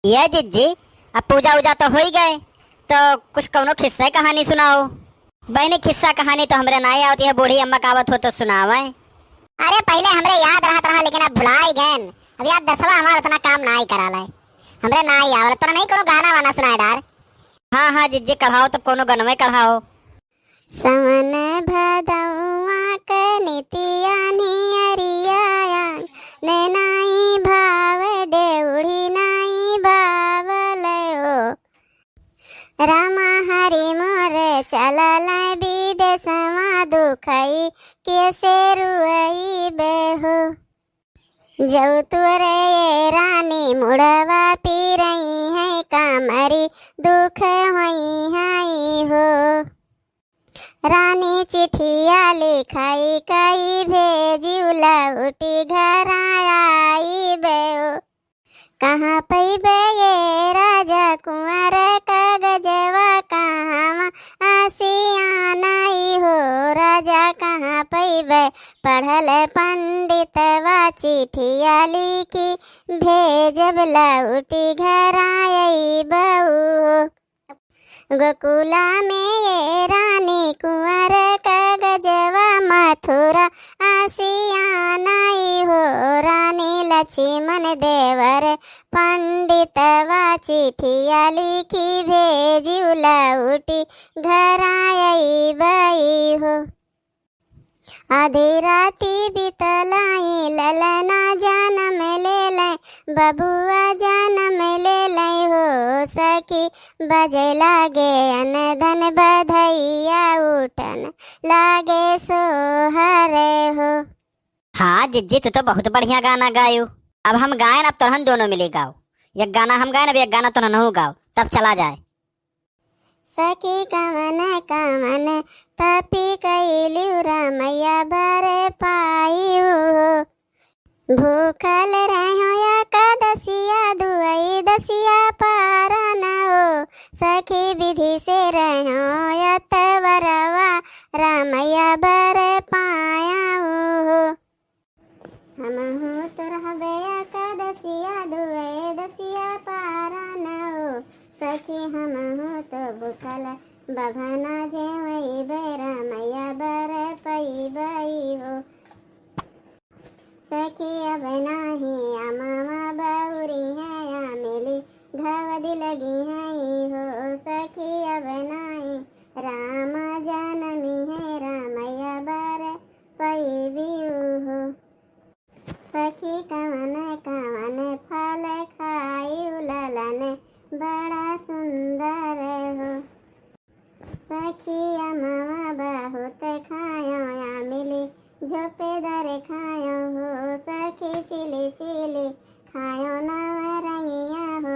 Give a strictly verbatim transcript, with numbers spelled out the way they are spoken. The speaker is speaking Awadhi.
ये जिज्जी, अब पूजा उजा तो होई गए, तो कुछ कौनो खिस्सा कहानी सुनाओ। बहनी, खिस्सा कहानी तो हमरे नाई आवत, यह बूढ़ी अम्मा का आवत हो तो सुनावे। अरे, पहिले हमरे याद रहत रहा, लेकिन अब भुलाई गएन। अब याद दसवा हमार उतना काम नाई कराला। हमरे नाई आवला, तोरा नहीं कौनो गाना वाना सुनाए डार। हाँ, हाँ, जिज्जी कढ़ाओ, तब कौनो गनवे कढ़ाओ। सावन भदौआ के नितिया नियरिया, ले नाई भाव डेउढ़ी नाई भावले हो। रामा हरि मोर चलल विदेशवा, दुखई के से रुअइबे हो। जौ तोरे ये रानी मुड़वा पिरइहैं, कमरी दुख होइहैं हो। रानी चिठिया लिखाई कई भेजिउ, लौटी घर आइबे हो। कहाँ पइबे ये राजा कुँवर कागजवा, कहाँ आसियाना ई हो राजा, कहाँ पइबे पढ़ल पंडितवा, चिठिया लिखी भेजब, लौटी घर अइबउ हो। गोकुला में ये रानी कुँवर कागजवा, मथुरा आसियाना ई हो रानी, लक्ष्मण देवर पंडितवा, चिठिया लिखी भेजिउ, लौटी घर अइबइ हो। आधी राती बीतलाई, ललना जनम लेलैं, बबुआ जनम लेलैं हो सखी। बजे लागे अनधन बधइया, उठन लागे सोहर हो। हाँ जिज्जी, तू तो बहुत बढ़िया गाना गायू। अब हम गायन, अब तोहन दोनों मिली गाओ। एक गाना हम गायन, अब एक गाना तोहनहू गाओ, तब चला जाए। सखी कवन कवन तपी कइलिउ, रमैया बर पाइउ हो। भूखल रह्यो एकादसिया, दुअई दसिया पारन हो। सखी विधि से रह्यो अतवरवा, रमैया बर पायउ हो। हमहूँ तो रहबे एकादसिया, दुए दसिया पारन हो। सखी हमहूँ तो भूखल बभना जेवइबे, रमैया बर पइबइ हो। सखी अब नाहीं अमवा बउरिहैं, अमिली घवदि लगिहैं हो। सखी अब नाहीं रामा जनमिहैं, रमैया बर पइबिउ हो। सखी कवन कवन फल खाइउ ललन बड़ा सुंदर हो। सखी अमवा बहुत खायो, अमिली झोपेदार खायो हो। सखी छिली छिली खायो नवरंगिया हो।